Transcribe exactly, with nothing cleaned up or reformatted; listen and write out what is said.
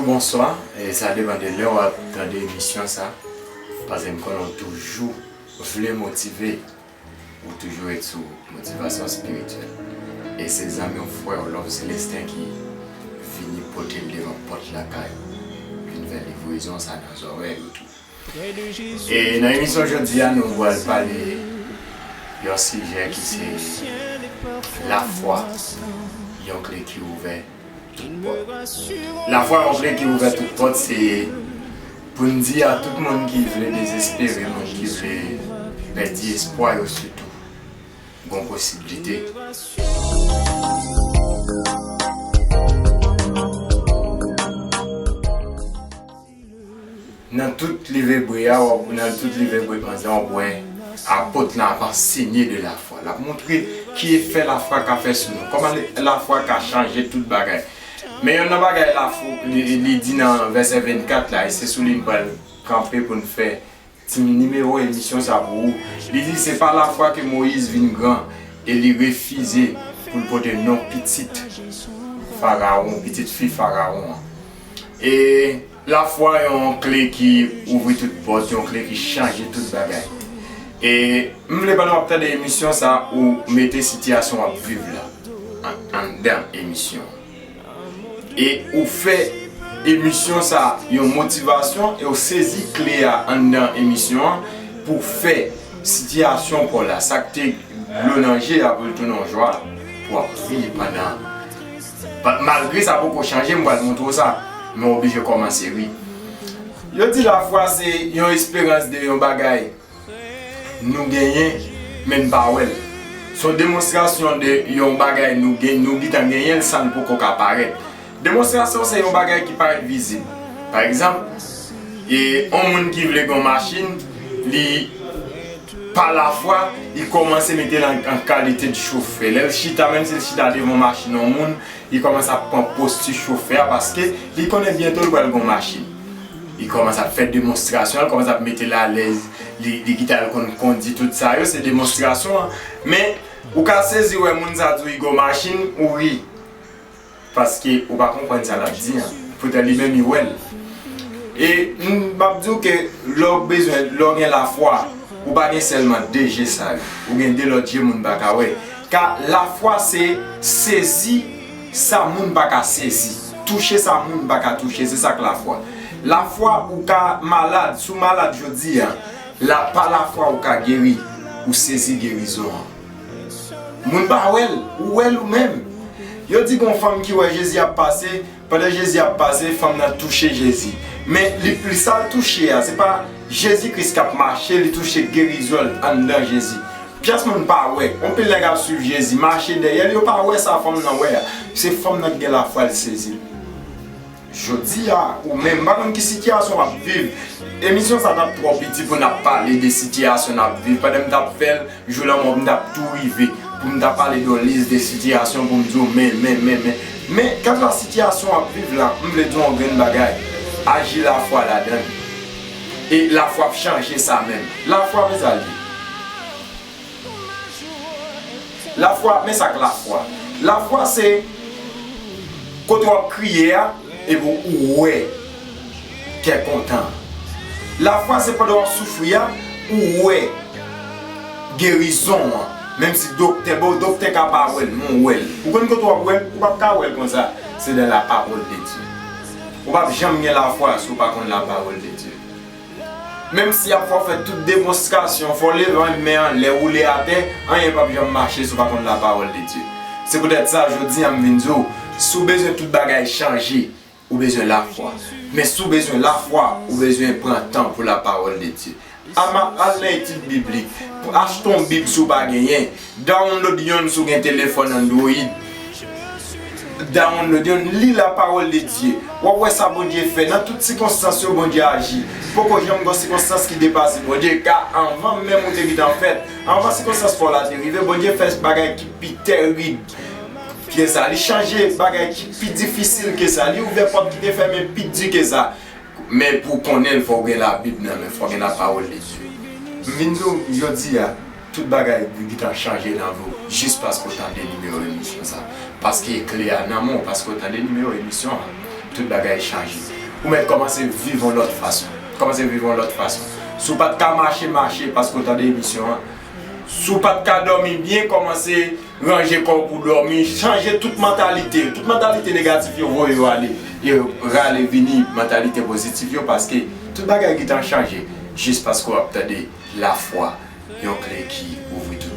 Bonswa, e sa depann de lè w ap tande emisyon sa, paske m konnen w toujou vle motive, ou toujou ret sou motivasyon espirityèl. E se zanmi w, frè w, Love Celestin ki vini pote l devan pòt lakay ou, vin fè livrezon sa nan zòrèy ou tou. E nan emisyon jodi a, nou pral pale yon sijè ki se lafwa, yon kle ki ouvè tout pòt. Lafwa, yon kle ki ouvè tout pòt, se pou n di a tout moun ki vle dezespere, moun ki vle pèdi espwa yo sitou, gon posiblite. Nan tout liv Ebre a, w ap, nan tout liv Ebre onze an, w ap wè apot lan ap ansenye de lafwa. L ap montre ki efè lafwa ka fè sou nou. Kòman le-, lafwa ka chanje tout bagay. Men yonn nan bagay lafwa, li, li di nan vèsè vennkat la, e se sou li m pral kanpe pou n fè ti nimewo emisyon sa pou ou. Li di, se pa lafwa ke Moyiz vin gran e li refize pou l pote non pitit Farawon, pitit fi Farawon an. E lafwa yon kle ki ouvri tout pòt, yon kle ki chanje tout bagay. E m vle pandan w ap tande emisyon sa, ou mete sitiyasyon w ap viv la an-, anndan emisyon an. E ou fè emisyon sa yon motivasyon e ou sezi kle a anndan emisyon an pou fè sitiyasyon pa w la, sa k te dlo nan je a pou l tounen yon jwa pou w ap ri pandan. Pa-, malgre sa poko chanje, m pral montre w sa, men w oblije kòmanse ri. Yo di lafwa se yon esperans de yon bagay nou genyen, men n pa wè l. Se yon demonstrasyon de yon bagay nou gen, nou gentan genyen l san l poko ka parèt. Demonstrasyon se yon bagay ki parèt vizib. Pa egzanp, e, yon moun ki vle gen yon machin, li, pa lafwa, li kòmanse mete l an, an kalite de chofè. Lè l chita, menm si l chita devan yon machin yon moun, li kòmanse ap pran posti chofè a, paske li konnen byento l pral gen yon machin. Li kòmanse ap fè demonstrasyon, li kòmanse ap mete l alèz, li, li kite al konn kondi, tout sa yo, se demonstrasyon an. Men, ou ka sezi wè moun sa di w li gen yon machin, ou ri. Paske ou pa konprann sa l ap di an. Poutan li menm li wè l. E m p ap di w ke lè w bezwen, lè w gen lafwa, ou pa gen sèlman de je sa yo. Ou gen de lòt je moun pa ka wè. Ka lafwa se sezi sa moun pa ka sezi. Touche sa moun pa ka touche. Se sa k lafwa. Lafwa ou ka malad. Si w malad jodi a, la, pa lafwa ou ka geri. Ou sezi gerizon an. Moun pa wè l, ou wè l ou menm. Yo di gon fanm ki wè Jezi ap pase, pandan Jezi ap pase, fanm nan touche Jezi. Men li, li sa l touche a, se pa Jezi Kris k ap mache, li touche gerizon l anndan Jezi. Pyès moun pa wè. Anpil nèg ap swiv Jezi, mache dèyè l, yo pa wè sa fanm nan wè a. Se fanm nan ki gen lafwa l sezi l. Jodi a, ou menm, m pa konn ki sitiyasyon w ap viv. Emisyon sa t ap twò piti pou n ap pale de sitiyasyon n ap viv. Pandan m t ap fè l, jou lanmò m t ap tou rive. Pou m ta pale de yon lis de sitiyasyon pou m di w, men, men, men, men. Men, kèlkeswa sitiyasyon w ap viv la, m vle di w yon grenn bagay. Aji lafwa ladan l. E lafwa ap chanje sa menm. Lafwa, men sa l ye. Lafwa, men sa k lafwa. Lafwa se kote w ap kriye a, epi ou wè kè kontan. Lafwa se pandan w ap soufri a, ou wè gerizon an. Menm si doktè, bon, doktè ka pa wè l, men w wè l. Ou konn kote w ap wè l? Ou p ap ka wè l konsa. Se dans la parole de Dieu. Ou p ap janm gen lafwa si w pa konn la parole de Dieu. Menm si y ap fè w fè tout demonstrasyon, fè w leve men anlè, woule atè, anyen p ap janm mache si w pa konn la parole de Dieu. Se poutèt sa, jodi a, m vin di w, si w bezwen tout bagay chanje, ou bezwen lafwa. Men si w bezwen lafwa, ou bezwen pran tan pou la parole de Dieu. Ama, al nan etid biblik, achte yon bib si w pa genyen, download yonn si w gen telefòn Android. Download yonn, li la parole de Dieu. W ap wè sa Bondye fè. Nan tout sikonstans yo, Bondye aji. Poko janm gon sikonstans ki depase Bondye. Ka anvan menm ou te gentan fèt, anvan sikonstans pa w la te rive, Bondye fè bagay ki pi tèrib ke sa. Li chanje bagay ki pi difisil ke sa. Li ouvè pòt ki te fèmen pi di ke sa. Men pou w konnen l, fò w gen Labib nan men, fò w gen la parole de Dieu. M vin di w jodi a, tout bagay gentan chanje nan vi w, jis paske w tande nimewo emisyon sa. Paske kle a nan men w, paske w tande nimewo emisyon an. tout bagay chanje. Ou mèt kòmanse viv yon lòt fason. Kòmanse viv yon lòt fason. Si w pa t ka mache, mache paske w tande emisyon an. Si w pa t ka dòmi byen, kòmanse ranje kò w pou dòmi, chanje tout mantalite. Tout mantalite negatif yo, voye yo ale. E rale vini mantalite pozitif yo, paske tout bagay gentan chanje jis paske w ap tande lafwa, yon kle ki ouvri tout